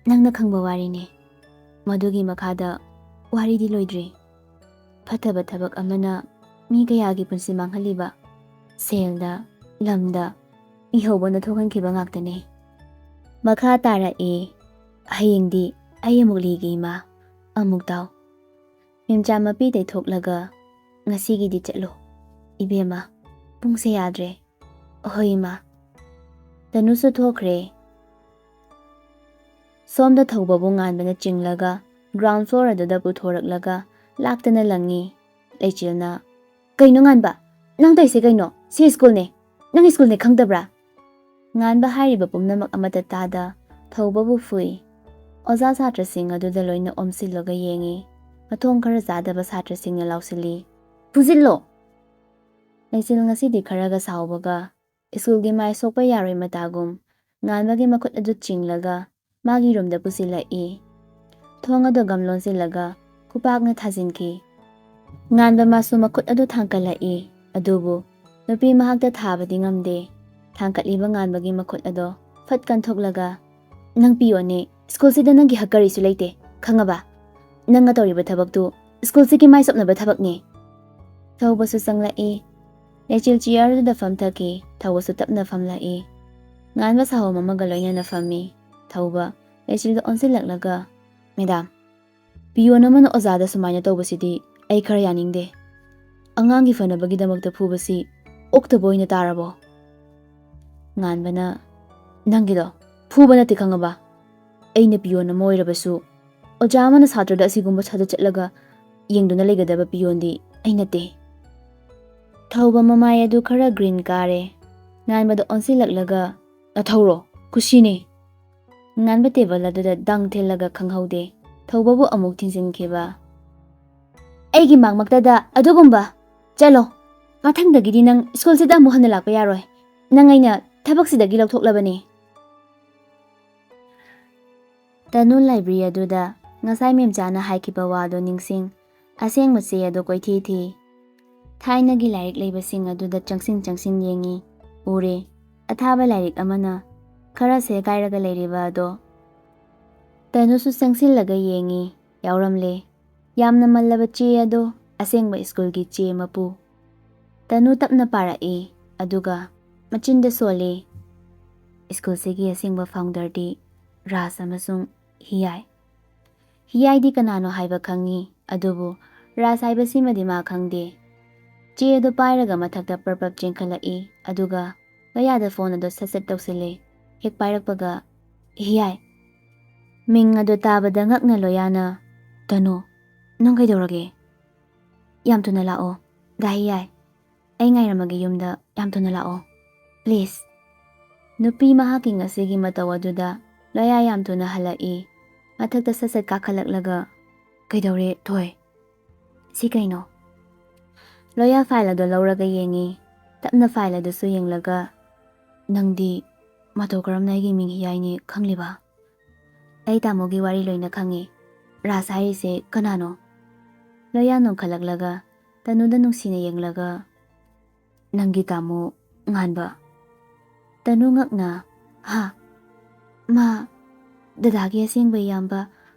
ꯅꯪꯅ ꯈꯪꯕ ꯋꯥꯔꯤꯅꯤ꯫ ꯃꯗꯨꯒꯤ ꯃꯈꯥꯗ ꯋꯥꯔꯤꯗꯤ ꯂꯣꯏꯗ꯭ꯔꯤ꯫ ꯐꯠꯇꯕ ꯊꯕꯛ ꯑꯃꯅ ꯃꯤ ꯀꯌꯥꯒꯤ ꯄꯨꯟꯁꯤ ꯃꯥꯡꯍꯜꯂꯤꯕ ꯁꯦꯜꯗ, ꯂꯝꯗ ꯏꯍꯧꯕꯅ ꯊꯣꯛꯍꯟꯈꯤꯕ ꯉꯥꯛꯇꯅꯤ꯫ ꯃꯈꯥ ꯇꯥꯔꯛꯏ, ꯍꯌꯦꯡꯗꯤ ꯑꯩ ꯑꯃꯨꯛ ꯂꯤꯒꯦ ꯏꯃꯥ, ꯑꯃꯨꯛ ꯇꯥꯎ꯫ ꯃꯦꯝꯆꯥ ꯃꯄꯤ ꯇꯩꯊꯣꯛꯂꯒ, ꯉꯁꯤꯒꯤꯗꯤ ꯆꯠꯂꯣ ꯏꯕꯦꯝꯃ, ꯄꯨꯡꯁꯦ ꯌꯥꯗ꯭ꯔꯦ꯫ ꯑꯍꯣꯏ ꯏꯃꯥ꯫ ꯇꯅꯨꯁꯨ ꯊꯣꯛꯈ꯭ꯔꯦ꯫ ꯁꯣꯝꯗ ꯊꯧꯕꯕꯨ ꯉꯥꯟꯕꯅ ꯆꯤꯡꯂꯒ ground floor ꯑꯗꯨꯗ ꯄꯨꯊꯣꯔꯛꯂꯒ ꯂꯥꯛꯇꯅ ꯂꯪꯉꯤ꯫ ꯂꯩꯆꯤꯜꯅ, "ꯀꯩꯅꯣ ꯉꯥꯟꯕ? ꯅꯪ ꯇꯧꯔꯤꯁꯦ ꯀꯩꯅꯣ? ꯁꯤ ꯁ꯭ꯀꯨꯜꯅꯦ꯫ ꯅꯪ ꯁ꯭ꯀꯨꯜꯅꯦ ꯈꯪꯗꯕ꯭ꯔꯥ?" ꯉꯥꯟꯕ ꯍꯥꯏꯔꯤꯕ ꯄꯨꯝꯅꯃꯛ ꯑꯃꯠꯇ ꯇꯥꯗ ꯊꯧꯕꯕꯨ ꯐꯨꯏ꯫ ꯑꯣꯖꯥ ꯁꯥꯇ꯭ꯔꯁꯤꯡ ꯑꯗꯨꯗ ꯂꯣꯏꯅ ꯑꯣꯝꯁꯤꯜꯂꯒ ꯌꯦꯡꯉꯤ꯫ ꯃꯊꯣꯡ ꯈꯔ ꯆꯥꯗꯕ ꯁꯥꯇ꯭ꯔꯁꯤꯡꯅ ꯂꯥꯎꯁꯤꯜꯂꯤ, "ꯐꯨꯖꯤꯜꯂꯣ!" ꯂꯩꯆꯤꯜ ꯉꯁꯤꯗꯤ ꯈꯔꯒ ꯁꯥꯎꯕꯒ, ꯁ꯭ꯀꯨꯜꯒꯤ ꯃꯥꯏ ꯁꯣꯛꯄ ꯌꯥꯔꯣꯏ ꯃꯇꯥꯒꯨꯝ, ꯉꯥꯟꯕꯒꯤ ꯃꯈꯨꯠ ꯑꯗꯨ ꯆꯤꯡꯂꯒ ꯃꯥꯒꯤ ꯔꯨꯝꯗ ꯄꯨꯁꯤꯜꯂꯛꯏ꯫ ꯊꯣꯡ ꯑꯗꯨ ꯒꯝ ꯂꯣꯟꯁꯤꯜꯂꯒ ꯈꯨꯄꯥꯛꯅ ꯊꯥꯖꯤꯟꯈꯤ꯫ ꯉꯥꯟꯕ ꯃꯥꯁꯨ ꯃꯈꯨꯠ ꯑꯗꯨ ꯊꯥꯡꯀꯠꯂꯛꯏ, ꯑꯗꯨꯕꯨ ꯅꯨꯄꯤ ꯃꯍꯥꯛꯇ ꯊꯥꯕꯗꯤ ꯉꯝꯗꯦ꯫ ꯊꯥꯡꯀꯠꯂꯤꯕ ꯉꯥꯟꯕꯒꯤ ꯃꯈꯨꯠ ꯑꯗꯣ ꯐꯠ ꯀꯟꯊꯣꯛꯂꯒ, "ꯅꯪ ꯄꯤꯌꯣꯅꯦ, ꯁ꯭ꯀꯨꯜꯁꯤꯗ ꯅꯪꯒꯤ ꯍꯛ ꯀꯔꯤꯁꯨ ꯂꯩꯇꯦ, ꯈꯪꯉꯕ? ꯅꯪꯅ ꯇꯧꯔꯤꯕ ꯊꯕꯛꯇꯨ ꯁ꯭ꯀꯨꯜꯁꯤꯒꯤ ꯃꯥꯏ ꯁꯣꯛꯅꯕ ꯊꯕꯛꯅꯦ꯫" ꯊꯧꯕꯁꯨ ꯆꯪꯂꯛꯏ꯫ ꯂꯩꯆꯤꯜ ꯆꯤꯌꯔꯗꯨꯗ ꯐꯝꯊꯈꯤ꯫ ꯊꯧꯕꯁꯨ ꯇꯞꯅ ꯐꯝꯂꯛꯏ꯫ ꯉꯥꯟꯕ ꯁꯥꯍꯣꯝ ꯑꯃꯒ ꯂꯣꯏꯅꯅ ꯐꯝꯃꯤ꯫ ꯊꯧꯕ ꯂꯩꯆꯤꯜꯗ ꯑꯣꯟꯁꯤꯜꯂꯛꯂꯒ, "ꯃꯦꯗꯥꯝ, ꯄꯤꯌꯣꯟ ꯑꯃꯅ ꯑꯣꯖꯥꯗ ꯁꯨꯃꯥꯏꯅ ꯇꯧꯕꯁꯤꯗꯤ ꯑꯩ ꯈꯔ ꯌꯥꯅꯤꯡꯗꯦ꯫ ꯑꯉꯥꯡꯒꯤ ꯐꯅꯕꯒꯤꯗꯃꯛꯇ ꯐꯨꯕꯁꯤ ꯑꯣꯛꯇꯕ ꯑꯣꯏꯅ ꯇꯥꯔꯕꯣ?" ꯉꯥꯟꯕꯅ, "ꯅꯪꯒꯤꯗꯣ ꯐꯨꯕ ꯅꯠꯇꯦ ꯈꯪꯉꯕ? ꯑꯩꯅ ꯄꯤꯌꯣꯟ ꯑꯃ ꯑꯣꯏꯔꯕꯁꯨ ꯑꯣꯖꯥ ꯑꯃꯅ ꯁꯥꯇ꯭ꯔꯗ ꯑꯁꯤꯒꯨꯝꯕ ꯁꯥꯖꯠ ꯆꯠꯂꯒ ꯌꯦꯡꯗꯨꯅ ꯂꯩꯒꯗꯕ ꯄꯤꯌꯣꯟꯗꯤ ꯑꯩ ꯅꯠꯇꯦ꯫" ꯊꯧꯕ ꯃꯃꯥꯏ ꯑꯗꯨ ꯈꯔ green ꯀꯥꯔꯦ꯫ ꯉꯥꯟꯕꯗ ꯑꯣꯟꯁꯤꯜꯂꯛꯂꯒ, "ꯅꯊꯧꯔꯣ? ꯀꯨꯁꯤꯅꯦ꯫" ꯉꯥꯟꯕ ꯇꯦꯕꯜ ꯑꯗꯨꯗ ꯗꯪ ꯊꯤꯜꯂꯒ ꯈꯪꯍꯧꯗꯦ ꯊꯧꯕꯕꯨ ꯑꯃꯨꯛ ꯊꯤꯟꯖꯤꯟꯈꯤꯕ꯫ "ꯑꯩꯒꯤ ꯃꯥꯡꯃꯛꯇꯗ ꯑꯗꯨꯒꯨꯝꯕ! ꯆꯠꯂꯣ, ꯃꯊꯪꯗꯒꯤꯗꯤ ꯅꯪ ꯁ꯭ꯀꯨꯜꯁꯤꯗ ꯑꯃꯨꯛ ꯍꯟꯅ ꯂꯥꯛꯄ ꯌꯥꯔꯣꯏ꯫ ꯅꯪ ꯑꯩꯅ ꯊꯕꯛꯁꯤꯗꯒꯤ ꯂꯧꯊꯣꯛꯂꯕꯅꯤ꯫" ꯇꯅꯨ ꯂꯥꯏꯕ꯭ꯔꯦꯔꯤ ꯑꯗꯨꯗ ꯉꯁꯥꯏ ꯃꯦꯝꯆꯥꯅ ꯍꯥꯏꯈꯤꯕ ꯋꯥꯗꯣ ꯅꯤꯡꯁꯤꯡ, ꯑꯁꯦꯡꯕ ꯆꯦ ꯑꯗꯨ ꯀꯣꯏꯊꯤ ꯊꯤ꯫ ꯊꯥꯏꯅꯒꯤ ꯂꯥꯏꯔꯤꯛ ꯂꯩꯕꯁꯤꯡ ꯑꯗꯨꯗ ꯆꯪꯁꯤꯟ ꯆꯪꯁꯤꯟ ꯌꯦꯡꯉꯤ꯫ ꯎꯔꯦ, ꯑꯊꯥꯕ ꯂꯥꯏꯔꯤꯛ ꯑꯃꯅ ꯈꯔ ꯁꯦꯒꯥꯏꯔꯒ ꯂꯩꯔꯤꯕ ꯑꯗꯣ꯫ ꯇꯅꯨꯁꯨ ꯆꯪꯁꯤꯜꯂꯒ ꯌꯦꯡꯉꯤ, ꯌꯥꯎꯔꯝꯂꯦ꯫ ꯌꯥꯝꯅ ꯃꯜꯂꯕ ꯆꯦ ꯑꯗꯣ ꯑꯁꯦꯡꯕ ꯁ꯭ꯀꯨꯜꯒꯤ ꯆꯦ ꯃꯄꯨ꯫ ꯇꯅꯨ ꯇꯞꯅ ꯄꯥꯔꯛꯏ, ꯑꯗꯨꯒ ꯃꯆꯤꯟꯗ ꯁꯣꯜꯂꯤ, "ꯁ꯭ꯀꯨꯜꯁꯤꯒꯤ ꯑꯁꯦꯡꯕ ꯐꯥꯎꯟꯗꯔꯗꯤ ꯔꯥꯖ ꯑꯃꯁꯨꯡ ꯍꯤꯌꯥꯏ꯫ ꯍꯤꯌꯥꯏꯗꯤ ꯀꯅꯥꯅꯣ ꯍꯥꯏꯕ ꯈꯪꯉꯤ, ꯑꯗꯨꯕꯨ ꯔꯥꯖ ꯍꯥꯏꯕꯁꯤꯃꯗꯤ ꯃꯥ ꯈꯪꯗꯦ꯫" ꯆꯦ ꯑꯗꯨ ꯄꯥꯏꯔꯒ ꯃꯊꯛꯇ ꯄ꯭ꯔꯞ ꯄ꯭ꯔꯞ ꯆꯦꯟꯈꯠꯂꯛꯏ, ꯑꯗꯨꯒ ꯂꯣꯌꯥꯗ ꯐꯣꯟ ꯑꯗꯨ ꯁꯠ ꯁꯠ ꯇꯧꯁꯤꯜꯂꯦ꯫ ꯍꯦꯛ ꯄꯥꯏꯔꯛꯄꯒ, "ꯍꯤꯌꯥꯏ!" ꯃꯤꯡ ꯑꯗꯨ ꯇꯥꯕꯗ ꯉꯛꯅ ꯂꯣꯌꯥꯅ, "ꯇꯅꯨ, ꯅꯪ ꯀꯩꯗꯧꯔꯒꯦ? ꯌꯥꯝ ꯊꯨꯅ ꯂꯥꯛꯑꯣ꯫ ꯗꯥ ꯍꯤꯌꯥꯏ, ꯑꯩ ꯉꯥꯏꯔꯝꯃꯒꯦ ꯌꯨꯝꯗ, ꯌꯥꯝ ꯊꯨꯅ ꯂꯥꯛꯑꯣ꯫ Please꯫" ꯅꯨꯄꯤ ꯃꯍꯥꯛꯀꯤ ꯉꯁꯤꯒꯤ ꯃꯇꯧ ꯑꯗꯨꯗ ꯂꯣꯌꯥ ꯌꯥꯝ ꯊꯨꯅ ꯍꯜꯂꯛꯏ꯫ ꯃꯊꯛꯇ ꯁꯠ ꯁꯠ ꯀꯥꯈꯠꯂꯛꯂꯒ, "ꯀꯩꯗꯧꯔꯦ, ꯊꯣꯏ? ꯁꯤ ꯀꯩꯅꯣ?" ꯂꯣꯌꯥ ꯐꯥꯏꯜ ꯑꯗꯨ ꯂꯧꯔꯒ ꯌꯦꯡꯉꯤ꯫ ꯇꯞꯅ ꯐꯥꯏꯜ ꯑꯗꯨꯁꯨ ꯌꯦꯡꯂꯒ, "ꯅꯪꯗꯤ ꯃꯇꯧ ꯀꯔꯝꯅ ꯑꯩꯒꯤ ꯃꯤꯡ ꯍꯤꯌꯥꯏꯅꯤ ꯈꯪꯂꯤꯕ?" "ꯑꯩ ꯇꯥꯃꯣꯒꯤ ꯋꯥꯔꯤ ꯂꯣꯏꯅ ꯈꯪꯉꯤ꯫ ꯔꯥꯖ ꯍꯥꯏꯔꯤꯁꯦ ꯀꯅꯥꯅꯣ?" ꯂꯣꯌꯥ ꯅꯣꯡꯈꯠꯂꯛꯂꯒ ꯇꯅꯨꯗ ꯅꯨꯡꯁꯤꯅ ꯌꯦꯡꯂꯒ, "ꯅꯪꯒꯤ ꯇꯥꯃꯣ ꯉꯥꯟꯕ?" ꯇꯅꯨ ꯉꯛꯅ, "ꯍꯥ? ꯃꯥ ꯗꯗꯥꯒꯤ ꯑꯁꯦꯡꯕ ꯏꯌꯥꯝꯕ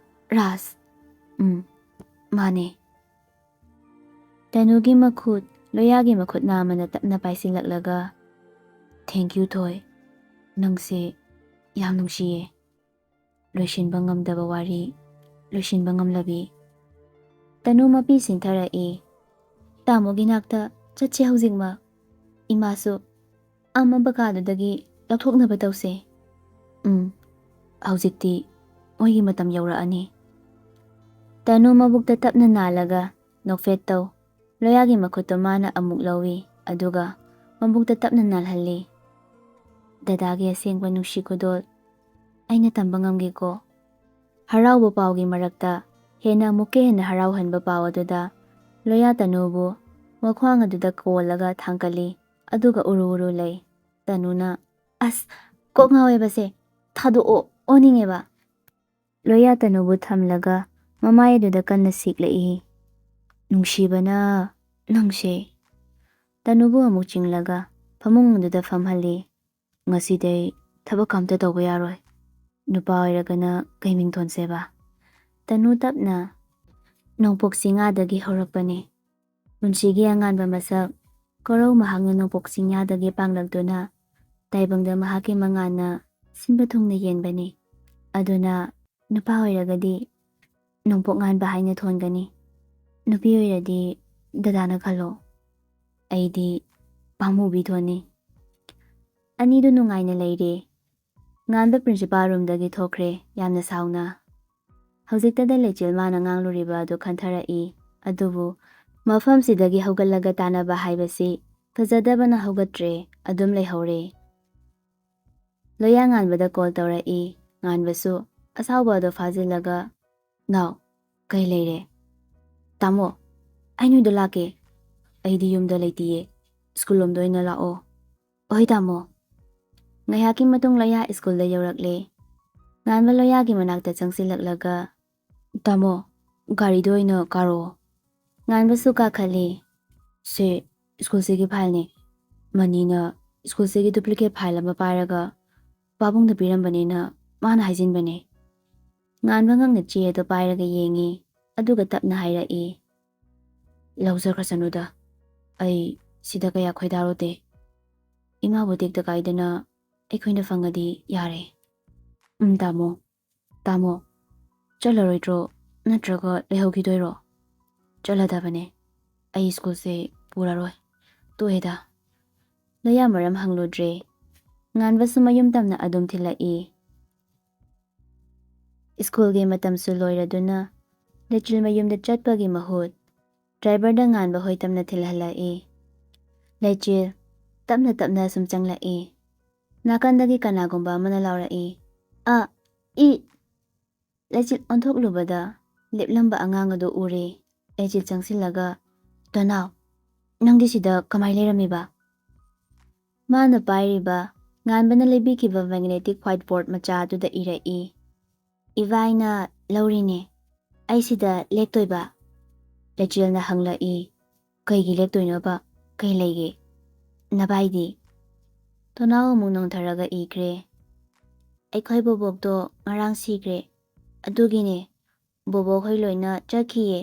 ꯔꯥꯖ?" "ꯎꯝ, ꯃꯥꯅꯦ꯫" ꯇꯅꯨꯒꯤ ꯃꯈꯨꯠ ꯂꯣꯌꯥꯒꯤ ꯃꯈꯨꯠ ꯅꯥꯝꯃꯅ ꯇꯞꯅ ꯄꯥꯏꯁꯤꯜꯂꯛꯂꯒ, "Thank you, ꯊꯣꯏ꯫ ꯅꯪꯁꯦ ꯌꯥꯝ ꯅꯨꯡꯁꯤꯌꯦ꯫ ꯂꯣꯏꯁꯤꯟꯕ ꯉꯝꯗꯕ ꯋꯥꯔꯤ, ꯂꯣꯏꯁꯤꯟꯕ ꯉꯝꯂꯕꯤ꯫" ꯇꯅꯨ ꯃꯄꯤ ꯁꯤꯟꯊꯔꯛꯏ꯫ "ꯇꯥꯃꯣꯒꯤ ꯅꯥꯛꯇ ꯆꯠꯁꯦ ꯍꯧꯖꯤꯛꯃꯛ꯫ ꯏꯃꯥꯁꯨ ꯑꯃꯝꯕ ꯀꯥꯗꯨꯗꯒꯤ ꯂꯧꯊꯣꯛꯅꯕ ꯇꯧꯁꯦ꯫" "ꯎꯝ, ꯍꯧꯖꯤꯛꯇꯤ ꯃꯣꯏꯒꯤ ꯃꯇꯝ ꯌꯧꯔꯛꯑꯅꯤ꯫" ꯇꯅꯨ ꯃꯕꯨꯛꯇ ꯇꯞꯅ ꯅꯥꯜꯂꯒ ꯅꯣꯛꯐꯦꯠ ꯇꯧ꯫ ꯂꯣꯌꯥꯒꯤ ꯃꯈꯨꯠꯇꯨ ꯃꯥꯅ ꯑꯃꯨꯛ ꯂꯧꯏ, ꯑꯗꯨꯒ ꯃꯕꯨꯛꯇ ꯇꯞꯅ ꯅꯥꯜꯍꯜꯂꯤ꯫ "ꯗꯗꯥꯒꯤ ꯑꯁꯦꯡꯕ ꯅꯨꯡꯁꯤ ꯈꯨꯗꯣꯜ ꯑꯩꯅ ꯇꯝꯕ ꯉꯝꯒꯦꯀꯣ?" ꯍꯔꯥꯎꯕ ꯄꯥꯎꯒꯤ ꯃꯔꯛꯇ ꯍꯦꯟꯅ ꯑꯃꯨꯛꯀ ꯍꯦꯟꯅ ꯍꯔꯥꯎꯍꯟꯕ ꯄꯥꯎ ꯑꯗꯨꯗ ꯂꯣꯌꯥ ꯇꯅꯨꯕꯨ ꯃꯈ꯭ꯋꯥꯡ ꯑꯗꯨꯗ ꯀꯣꯜꯂꯒ ꯊꯥꯡꯒꯠꯂꯤ, ꯑꯗꯨꯒ ꯎꯔꯨ ꯎꯔꯨ ꯂꯩ꯫ ꯇꯅꯨꯅ, "ꯑꯁ, ꯀꯣꯛ ꯉꯥꯎꯋꯦꯕꯁꯦ, ꯊꯥꯗꯣꯛꯑꯣ, ꯑꯣꯅꯤꯡꯉꯦꯕ꯫" ꯂꯣꯌꯥ ꯇꯅꯨꯕꯨ ꯊꯝꯂꯒ ꯃꯃꯥꯏ ꯑꯗꯨꯗ ꯀꯟꯅ ꯁꯤꯛꯂꯛꯏ꯫ "ꯅꯨꯡꯁꯤꯕꯅ ꯅꯪꯁꯦ꯫" ꯇꯅꯨꯕꯨ ꯑꯃꯨꯛ ꯆꯤꯡꯂꯒ ꯐꯃꯨꯡ ꯑꯗꯨꯗ ꯐꯝꯍꯜꯂꯤ꯫ "ꯉꯁꯤꯗꯩ ꯊꯕꯛ ꯑꯝꯇ ꯇꯧꯕ ꯌꯥꯔꯣꯏ꯫ ꯅꯨꯄꯥ ꯑꯣꯏꯔꯒꯅ ꯀꯩ ꯃꯤꯡ ꯊꯣꯟꯁꯦꯕ?" ꯇꯅꯨ ꯇꯞꯅ, "ꯅꯣꯡꯄꯣꯛ ꯆꯤꯡꯉꯥꯗꯒꯤ ꯍꯧꯔꯛꯄꯅꯦ꯫ ꯄꯨꯟꯁꯤꯒꯤ ꯑꯉꯥꯟꯕ ꯃꯁꯛ ꯀꯣꯔꯧ ꯃꯍꯥꯛꯅ ꯅꯣꯡꯄꯣꯛ ꯆꯤꯡꯌꯥꯗꯒꯤ ꯄꯥꯡꯂꯛꯇꯨꯅ ꯇꯥꯏꯕꯪꯗ ꯃꯍꯥꯛꯀꯤ ꯃꯉꯥꯜꯅ ꯁꯤꯟꯕ ꯊꯨꯡꯅ ꯌꯦꯟꯕꯅꯤ꯫ ꯑꯗꯨꯅ ꯅꯨꯄꯥ ꯑꯣꯏꯔꯒꯗꯤ ꯅꯣꯡꯄꯣꯛ ꯉꯥꯟꯕ ꯍꯥꯏꯅ ꯊꯣꯟꯒꯅꯤ꯫ ꯅꯨꯄꯤ ꯑꯣꯏꯔꯗꯤ ꯗꯗꯥꯅ ꯈꯜꯂꯣ꯫ ꯑꯩꯗꯤ ꯄꯥꯝꯃꯨꯕꯤ ꯊꯣꯟꯅꯤ꯫ ꯑꯅꯤꯗꯨ ꯅꯨꯡꯉꯥꯏꯅ ꯂꯩꯔꯦ꯫ ꯉꯥꯟꯕ ꯄ꯭ꯔꯤꯟꯁꯤꯄꯥꯜ ꯔꯨꯝꯗꯒꯤ ꯊꯣꯛꯈ꯭ꯔꯦ, ꯌꯥꯝꯅ ꯁꯥꯎꯅ꯫ ꯍꯧꯖꯤꯛꯇꯗ ꯂꯩꯆꯤꯜ ꯃꯥꯅ ꯉꯥꯡꯂꯨꯔꯤꯕ ꯑꯗꯨ ꯈꯟꯊꯔꯛꯏ꯫ ꯑꯗꯨꯕꯨ ꯃꯐꯝꯁꯤꯗꯒꯤ ꯍꯧꯒꯠꯂꯒ ꯇꯥꯟꯅꯕ ꯍꯥꯏꯕꯁꯤ ꯐꯖꯗꯕꯅ ꯍꯧꯒꯠꯇ꯭ꯔꯦ, ꯑꯗꯨꯝ ꯂꯩꯍꯧꯔꯦ꯫ ꯂꯣꯌꯥ ꯉꯥꯟꯕꯗ ꯀꯣꯜ ꯇꯧꯔꯛꯏ꯫ ꯉꯥꯟꯕꯁꯨ ꯑꯁꯥꯎꯕ ꯑꯗꯨ ꯐꯥꯖꯤꯜꯂꯒ, "ꯅꯥꯎ, ꯀꯩ ꯂꯩꯔꯦ?" "ꯇꯥꯃꯣ, ꯑꯩ ꯅꯣꯏꯗ ꯂꯥꯛꯀꯦ꯫ ꯑꯩꯗꯤ ꯌꯨꯝꯗ ꯂꯩꯇꯤꯌꯦ꯫ ꯁ꯭ꯀꯨꯜ ꯂꯣꯝꯗ ꯑꯣꯏꯅ ꯂꯥꯛꯑꯣ꯫" "ꯑꯣꯏ ꯇꯥꯃꯣ꯫" ꯉꯥꯏꯍꯥꯛꯀꯤ ꯃꯇꯨꯡ ꯂꯣꯌꯥ ꯁ꯭ꯀꯨꯜꯗ ꯌꯧꯔꯛꯂꯦ꯫ ꯉꯥꯟꯕ ꯂꯣꯌꯥꯒꯤ ꯃꯅꯥꯛꯇ ꯆꯪꯁꯤꯜꯂꯛꯂꯒ, "ꯇꯥꯃꯣ, ꯒꯥꯔꯤꯗ ꯑꯣꯏꯅ ꯀꯥꯔꯛꯑꯣ꯫" ꯉꯥꯟꯕꯁꯨ ꯀꯥꯈꯠꯂꯤ꯫ "ꯁꯦ, ꯁ꯭ꯀꯨꯜꯁꯤꯒꯤ ꯐꯥꯏꯜꯅꯤ꯫ ꯃꯅꯤꯅ ꯁ꯭ꯀꯨꯜꯁꯤꯒꯤ ꯗꯨꯄ꯭ꯂꯤꯀꯦꯠ ꯐꯥꯏꯜ ꯑꯃ ꯄꯥꯏꯔꯒ ꯄꯥꯕꯨꯡꯗ ꯄꯤꯔꯝꯕꯅꯦꯅ ꯃꯥꯅ ꯍꯥꯏꯖꯤꯟꯕꯅꯦ꯫" ꯉꯥꯟꯕ ꯉꯛꯅ ꯆꯦ ꯑꯗꯨ ꯄꯥꯏꯔꯒ ꯌꯦꯡꯉꯤ, ꯑꯗꯨꯒ ꯇꯞꯅ ꯍꯥꯏꯔꯛꯏ, "ꯂꯧꯖꯈ꯭ꯔꯁꯅꯨꯗ, ꯑꯩ ꯁꯤꯗ ꯀꯌꯥ ꯈꯣꯏꯗꯥꯔꯨꯗꯦ꯫ ꯏꯃꯥꯕꯨ ꯇꯦꯛꯇ ꯀꯥꯏꯗꯅ ꯑꯩꯈꯣꯏꯅ ꯐꯪꯉꯗꯤ ꯌꯥꯔꯦ꯫" "ꯎꯝ, ꯇꯥꯃꯣ꯫ ꯇꯥꯃꯣ, ꯆꯠꯂꯔꯣꯏꯗ꯭ꯔꯣ? ꯅꯠꯇ꯭ꯔꯒ ꯂꯩꯍꯧꯈꯤꯗꯣꯏꯔꯣ?" "ꯆꯠꯂꯗꯕꯅꯦ꯫ ꯑꯩ ꯁ꯭ꯀꯨꯜꯁꯦ ꯄꯨꯔꯔꯣꯏ꯫ ꯇꯣꯛꯑꯦꯗ꯫" ꯂꯣꯌꯥ ꯃꯔꯝ ꯍꯪꯂꯨꯗ꯭ꯔꯦ꯫ ꯉꯥꯟꯕꯁꯨ ꯃꯌꯨꯝ ꯇꯝꯅ ꯑꯗꯨꯝ ꯊꯤꯜꯂꯛꯏ꯫ ꯁ꯭ꯀꯨꯜꯒꯤ ꯃꯇꯝꯁꯨ ꯂꯣꯏꯔꯗꯨꯅ ꯂꯩꯆꯤꯜ ꯃꯌꯨꯝꯗ ꯆꯠꯄꯒꯤ ꯃꯍꯨꯠ ꯗ꯭ꯔꯥꯏꯚꯔꯗ ꯉꯥꯟꯕ ꯍꯣꯏ ꯇꯝꯅ ꯊꯤꯜꯍꯜꯂꯛꯏ꯫ ꯂꯩꯆꯤꯜ ꯇꯞꯅ ꯇꯞꯅ ꯁꯨꯝ ꯆꯪꯂꯛꯏ꯫ ꯅꯥꯀꯟꯗꯒꯤ ꯀꯅꯥꯒꯨꯝꯕ ꯑꯃꯅ ꯂꯥꯎꯔꯛꯏ, "ꯑ, ꯏ!" ꯂꯩꯆꯤꯜ ꯑꯣꯟꯊꯣꯛꯂꯨꯕꯗ ꯂꯦꯞꯂꯝꯕ ꯑꯉꯥꯡ ꯑꯗꯨ ꯎꯔꯦ꯫ ꯂꯩꯆꯤꯜ ꯆꯪꯁꯤꯜꯂꯒ, "ꯇꯣꯅꯥꯎ, ꯅꯪꯗꯤ ꯁꯤꯗ ꯀꯃꯥꯏ ꯂꯩꯔꯝꯃꯤꯕ?" ꯃꯥꯅ ꯄꯥꯏꯔꯤꯕ ꯉꯥꯟꯕꯅ ꯂꯩꯕꯤꯈꯤꯕ magnetic whiteboard ꯃꯆꯥ ꯑꯗꯨꯗ ꯏꯔꯛꯏ, "ꯏꯕꯥꯏꯅ ꯂꯧꯔꯤꯅꯦ꯫ ꯑꯩ ꯁꯤꯗ ꯂꯦꯛꯇꯣꯏꯕ?" ꯂꯩꯆꯤꯜꯅ ꯍꯪꯂꯛꯏ, "ꯀꯩꯒꯤ ꯂꯦꯛꯇꯣꯏꯅꯣꯕ? ꯀꯩ ꯂꯩꯒꯦ? ꯅꯕꯥꯏꯗꯤ?" ꯇꯣꯅꯥꯎ ꯑꯃꯨꯛ ꯅꯣꯡꯊꯔꯒ ꯏꯈ꯭ꯔꯦ, "ꯑꯩꯈꯣꯏ ꯕꯣꯕꯣꯛꯇꯣ ꯉꯔꯥꯡ ꯁꯤꯈ꯭ꯔꯦ꯫ ꯑꯗꯨꯒꯤꯅꯦ, ꯕꯣꯕꯣꯛ ꯍꯣꯏ ꯂꯣꯏꯅ ꯆꯠꯈꯤꯌꯦ꯫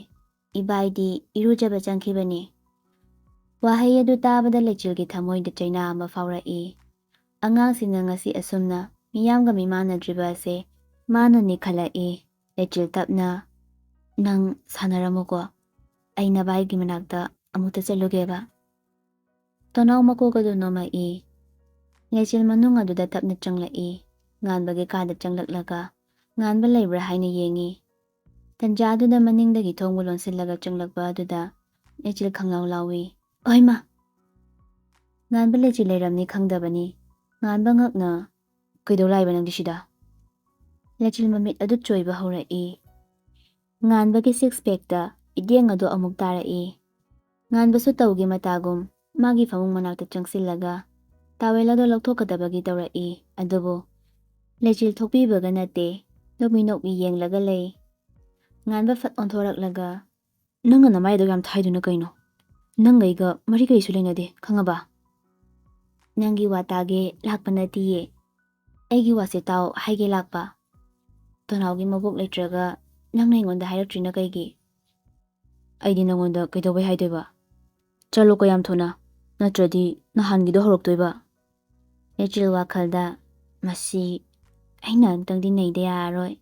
"ꯏꯕꯥꯏꯗꯤ ꯏꯔꯨꯖꯕ ꯆꯪꯈꯤꯕꯅꯤ"꯫ ꯋꯥꯍꯩ ꯑꯗꯨ ꯇꯥꯕꯗ ꯂꯩꯆꯤꯜꯒꯤ ꯊꯃꯣꯏꯗ ꯆꯩꯅꯥ ꯑꯃ ꯐꯥꯎꯔꯛꯏ꯫ ꯑꯉꯥꯡꯁꯤꯡꯅ ꯉꯁꯤ ꯑꯁꯨꯝꯅ ꯃꯤꯌꯥꯝꯒ ꯃꯤꯃꯥꯟꯅꯗ꯭ꯔꯤꯕ ꯑꯁꯦ ꯃꯥꯅ ꯅꯤꯛꯈꯠꯂꯛꯏ꯫ ꯂꯩꯆꯤꯜ ꯇꯞꯅ, "ꯅꯪ ꯁꯥꯟꯅꯔꯝꯃꯨꯀꯣ, ꯑꯩ ꯅꯕꯥꯏꯒꯤ ꯃꯅꯥꯛꯇ ꯑꯃꯨꯛꯇ ꯆꯠꯂꯨꯒꯦꯕ"꯫ ꯇꯣꯅꯥꯎ ꯃꯀꯣꯛ ꯑꯗꯨ ꯅꯣꯝꯃꯛꯏ꯫ ꯂꯩꯆꯤꯜ ꯃꯅꯨꯡ ꯑꯗꯨꯗ ꯇꯞꯅ ꯆꯪꯂꯛꯏ꯫ ꯉꯥꯟꯕꯒꯤ ꯀꯥꯗ ꯆꯪꯂꯛꯂꯒ ꯉꯥꯟꯕ ꯂꯩꯕ꯭ꯔꯥ ꯍꯥꯏꯅ ꯌꯦꯡꯏ꯫ ꯇꯟꯖꯥꯗꯨꯗ ꯃꯅꯤꯡꯗꯒꯤ ꯊꯣꯡꯕꯨ ꯂꯣꯟꯁꯤꯜꯂꯒ ꯆꯪꯂꯛꯄ ꯑꯗꯨꯗ ꯂꯩꯆꯤꯜ ꯈꯪꯂꯥꯎ ꯂꯥꯎꯏ꯫ "ꯑꯣꯏꯃꯥ!" ꯉꯥꯟꯕ ꯂꯩꯆꯤꯜ ꯂꯩꯔꯝꯅꯤ ꯈꯪꯗꯕꯅꯤ꯫ ꯉꯥꯟꯕ ꯉꯛꯅ, "ꯀꯩꯗꯧ ꯂꯥꯛꯏꯕ ꯅꯪꯗꯤ ꯁꯤꯗ?" ꯂꯩꯆꯤꯜ ꯃꯃꯤꯠ ꯑꯗꯨ ꯆꯣꯏꯕ ꯍꯧꯔꯛꯏ꯫ ꯉꯥꯟꯕꯒꯤ six packꯇ ꯏꯠꯌꯦꯡ ꯑꯗꯨ ꯑꯃꯨꯛ ꯇꯥꯔꯛꯏ꯫ ꯉꯥꯟꯕꯁꯨ ꯇꯧꯒꯦ ꯃꯇꯥꯒꯨꯝ ꯃꯥꯒꯤ ꯐꯃꯨꯡ ꯃꯅꯥꯛꯇ ꯆꯪꯁꯤꯜꯂꯒ towel ꯑꯗꯨ ꯂꯧꯊꯣꯛꯀꯗꯕꯒꯤ ꯇꯧꯔꯛꯏ꯫ ꯑꯗꯨꯕꯨ ꯂꯩꯆꯤꯜ ꯊꯣꯛꯄꯤꯕꯒ ꯅꯠꯇꯦ, ꯅꯣꯛꯃꯤ ꯅꯣꯛꯃꯤ ꯌꯦꯡꯂꯒ ꯂꯩ꯫ ꯉꯥꯟꯕ ꯐꯠ ꯑꯣꯟꯊꯣꯔꯛꯂꯒ, "ꯅꯪꯅ ꯅꯃꯥꯏꯗꯣ ꯌꯥꯝ ꯊꯥꯏꯗꯨꯅ ꯀꯩꯅꯣ? ꯅꯪꯒ ꯑꯩꯒ ꯃꯔꯤ ꯀꯔꯤꯁꯨ ꯂꯩꯅꯗꯦ, ꯈꯪꯉꯕ?" "ꯅꯪꯒꯤ ꯋꯥ ꯇꯥꯒꯦ ꯂꯥꯛꯄ ꯅꯠꯇꯤꯌꯦ꯫ ꯑꯩꯒꯤ ꯋꯥꯁꯦ ꯇꯥꯎ ꯍꯥꯏꯒꯦ ꯂꯥꯛꯄ꯫ ꯇꯣꯅꯥꯎꯒꯤ ꯃꯕꯣꯛ ꯂꯩꯇ꯭ꯔꯒ ꯅꯪꯅ ꯑꯩꯉꯣꯟꯗ ꯍꯥꯏꯔꯛꯇ꯭ꯔꯤꯅ ꯀꯩꯒꯤ?" "ꯑꯩꯗꯤ ꯅꯪꯉꯣꯟꯗ ꯀꯩꯗꯧꯕꯩ ꯍꯥꯏꯗꯣꯏꯕ? ꯆꯠꯂꯣꯀꯣ ꯌꯥꯝ ꯊꯨꯅ, ꯅꯠꯇ꯭ꯔꯗꯤ ꯅꯍꯥꯟꯒꯤꯗꯣ ꯍꯧꯔꯛꯇꯣꯏꯕ"꯫ ꯂꯩꯆꯤꯜ ꯋꯥꯈꯜꯗ, "ꯃꯁꯤ ꯑꯩꯅ ꯑꯝꯇꯪꯗꯤ ꯅꯩꯗ ꯌꯥꯔꯔꯣꯏ"꯫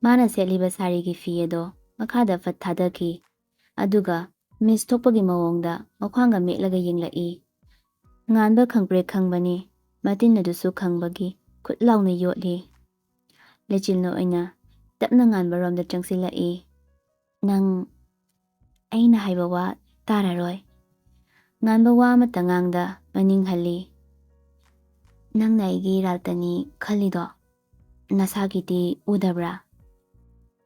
ꯃꯥꯅ ꯁꯦꯠꯂꯤꯕ ꯁꯥꯔꯤꯒꯤ ꯐꯤ ꯑꯗꯣ ꯃꯈꯥꯗ ꯐꯠ ꯊꯥꯗꯈꯤ꯫ ꯑꯗꯨꯒ mist ꯊꯣꯛꯄꯒꯤ ꯃꯑꯣꯡꯗ ꯃꯈ꯭ꯋꯥꯡꯒ ꯃꯦꯠꯂꯒ ꯌꯦꯡꯂꯛꯏ꯫ ꯉꯥꯟꯕ ꯈꯪꯄ꯭ꯔꯦꯛ ꯈꯪꯕꯅꯤ, ꯃꯇꯤꯟ ꯑꯗꯨꯁꯨ ꯈꯪꯕꯒꯤ ꯈꯨꯠ ꯂꯥꯎꯅ ꯌꯣꯠꯂꯤ꯫ ꯂꯩꯆꯤꯜꯅ ꯑꯣꯏꯅ ꯇꯞꯅ ꯉꯥꯟꯕꯔꯣꯝꯗ ꯆꯪꯁꯤꯜꯂꯛꯏ꯫ "ꯅꯪ ꯑꯩꯅ ꯍꯥꯏꯕ ꯋꯥ ꯇꯥꯔꯔꯣꯏ"꯫ ꯉꯥꯟꯕ ꯋꯥ ꯑꯃꯠꯇ ꯉꯥꯡꯗ ꯃꯅꯤꯡ ꯍꯜꯂꯤ꯫ "ꯅꯪꯅ ꯑꯩꯒꯤ ꯏꯔꯥꯜꯇꯅꯤ ꯈꯜꯂꯤꯗꯣ ꯅꯁꯥꯒꯤꯗꯤ ꯎꯗꯕ꯭ꯔꯥ?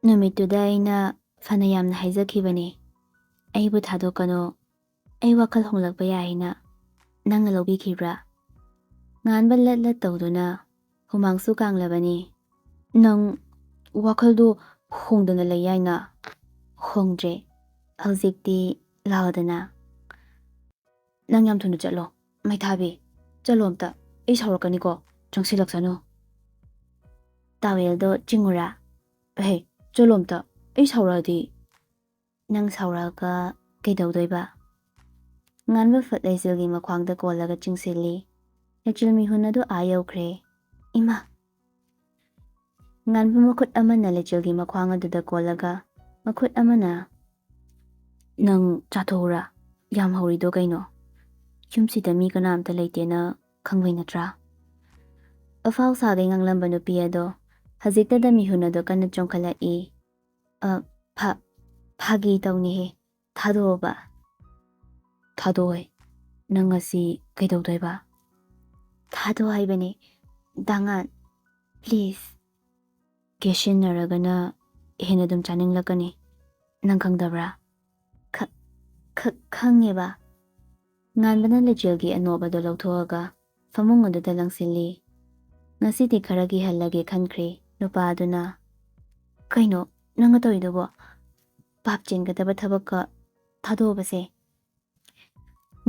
ꯅꯨꯃꯤꯠꯇꯨꯗ ꯑꯩꯅ ꯐꯅ ꯌꯥꯝꯅ ꯍꯥꯏꯖꯈꯤꯕꯅꯤ, ꯑꯩꯕꯨ ꯊꯥꯗꯣꯛꯀꯅꯨ, ꯑꯩ ꯋꯥꯈꯜ ꯍꯣꯡꯂꯛꯄ ꯌꯥꯏ ꯍꯥꯏꯅ꯫ ꯅꯪꯅ ꯂꯧꯕꯤꯈꯤꯕ꯭ꯔꯥ?" ꯉꯥꯟꯕ ꯂꯠ ꯂꯠ ꯇꯧꯗꯨꯅ ꯍꯨꯃꯥꯡꯁꯨ ꯀꯥꯡꯂꯕꯅꯤ꯫ "ꯅꯪ ꯋꯥꯈꯜꯗꯣ ꯍꯣꯡꯗꯅ ꯂꯩ ꯌꯥꯏꯅ?" "ꯍꯣꯡꯗ꯭ꯔꯦ꯫ ꯍꯧꯖꯤꯛꯇꯤ ꯂꯥꯎꯗꯅ"꯫ "ꯅꯪ ꯌꯥꯝ ꯊꯨꯅ ꯆꯠꯂꯣ, ꯃꯩꯊꯥꯕꯤ꯫ ꯆꯠꯂꯣ ꯑꯝꯇ, ꯑꯩ ꯁꯥꯎꯔꯛꯀꯅꯤꯀꯣ꯫ ꯆꯪꯁꯤꯜꯂꯛꯁꯅꯨ"꯫ towelꯗꯣ ꯆꯤꯡꯉꯨꯔꯥ? "ꯍꯦ, ꯆꯠꯂꯣ ꯑꯝꯇ, ꯑꯩ ꯁꯥꯎꯔꯛꯑꯗꯤ"꯫ ꯅꯪ ꯁꯥꯎꯔꯛꯑꯒ ꯀꯩꯗꯧꯗꯣꯏꯕ? ꯉꯥꯟꯕ ꯐꯠ ꯂꯩꯆꯤꯜꯒꯤ ꯃꯈ꯭ꯋꯥꯡꯗ ꯀꯣꯜꯂꯒ ꯆꯤꯡꯁꯤꯜꯂꯤ꯫ ꯂꯩꯆꯤꯜ ꯃꯤꯍꯨꯟ ꯑꯗꯨ ꯑꯥ ꯌꯧꯈ꯭ꯔꯦ꯫ ꯏꯃꯥ! ꯉꯥꯟꯕ ꯃꯈꯨꯠ ꯑꯃꯅ ꯂꯩꯆꯤꯜꯒꯤ ꯃꯈ꯭ꯋꯥꯡ ꯑꯗꯨꯗ ꯀꯣꯜꯂꯒ, ꯃꯈꯨꯠ ꯑꯃꯅ, "ꯅꯪ ꯆꯥꯊꯣꯛꯎꯔꯥ? ꯌꯥꯝ ꯍꯧꯔꯤꯗꯣ ꯀꯩꯅꯣ? ꯌꯨꯝꯁꯤꯗ ꯃꯤ ꯀꯅꯥꯝꯇ ꯂꯩꯇꯦꯅ ꯈꯪꯕꯩ ꯅꯠꯇ꯭ꯔꯥ?" ꯑꯐꯥꯎ ꯁꯥꯒꯩ ꯉꯥꯡꯂꯝꯕ ꯅꯨꯄꯤ ꯑꯗꯣ ꯍꯧꯖꯤꯛꯇꯗ ꯃꯤꯍꯨꯟ ꯑꯗꯣ ꯀꯟꯅ ꯆꯣꯡꯈꯠꯂꯛꯏ꯫ "ꯑ, ꯐ-, ꯐꯥꯒꯤ ꯇꯧꯅꯤꯍꯦ꯫ ꯊꯥꯗꯣꯛꯑꯣꯕ꯫" "ꯊꯥꯗꯣꯛꯑꯣꯏ꯫ ꯅꯪ ꯉꯁꯤ ꯀꯩꯗꯧꯗꯣꯏꯕ?" "ꯊꯥꯗꯣꯛꯑꯣ ꯍꯥꯏꯕꯅꯦ, ꯗꯥꯉꯥꯟ꯫ Please꯫" "ꯀꯦꯁꯤꯟꯅꯔꯒꯅ ꯍꯦꯟꯅ ꯑꯗꯨꯝ ꯆꯥꯅꯤꯡꯂꯛꯀꯅꯤ꯫ ꯅꯪ ꯈꯪꯗꯕ꯭ꯔꯥ?" "ꯈ-, ꯈ-, ꯈꯪꯉꯦꯕ꯫" ꯉꯥꯟꯕꯅ ꯂꯩꯆꯤꯜꯒꯤ ꯑꯅꯣꯞ ꯑꯗꯨ ꯂꯧꯊꯣꯛꯑꯒ ꯐꯃꯨꯡ ꯑꯗꯨꯗ ꯂꯪꯁꯤꯜꯂꯤ꯫ ꯉꯁꯤꯗꯤ ꯈꯔ ꯀꯤꯍꯜꯂꯒꯦ ꯈꯟꯈ꯭ꯔꯦ ꯅꯨꯄꯥ ꯑꯗꯨꯅ꯫ "ꯀꯩꯅꯣ ꯅꯪꯅ ꯇꯧꯔꯤꯗꯨꯕꯣ? ꯄꯥꯞ ꯆꯦꯟꯒꯗꯕ ꯊꯕꯛꯀ ꯊꯥꯗꯣꯛꯑꯕꯁꯦ꯫"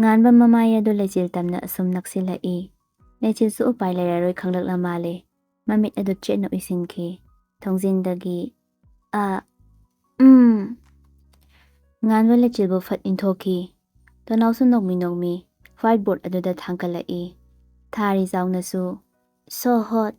ꯉꯥꯟꯕ ꯃꯃꯥꯏ ꯑꯗꯨ ꯂꯩꯆꯤꯜ ꯇꯝꯅ ꯑꯁꯨꯝ ꯅꯛꯁꯤꯜꯂꯛꯏ꯫ ꯂꯩꯆꯤꯜꯁꯨ ꯎꯄꯥꯏ ꯂꯩꯔꯔꯣꯏ ꯈꯪꯂꯛꯂ ꯃꯥꯜꯂꯦ꯫ ꯃꯃꯤꯠ ꯑꯗꯨ ꯆꯦꯠꯅ ꯎꯏꯁꯤꯟꯈꯤ꯫ ꯊꯣꯡꯖꯤꯟꯗꯒꯤ, "ꯑ, ꯎꯝ꯫" ꯉꯥꯟꯕ ꯂꯩꯆꯤꯜꯕꯨ ꯐꯠ ꯏꯟꯊꯣꯛꯈꯤ꯫ ꯇꯣꯅꯥꯎꯁꯨ ꯅꯣꯡꯃꯤ ꯅꯣꯡꯃꯤ white board ꯑꯗꯨꯗ ꯊꯥꯡꯀꯠꯂꯛꯏ꯫ ꯊꯥꯔꯤ ꯆꯥꯎꯅꯁꯨ, "So hot,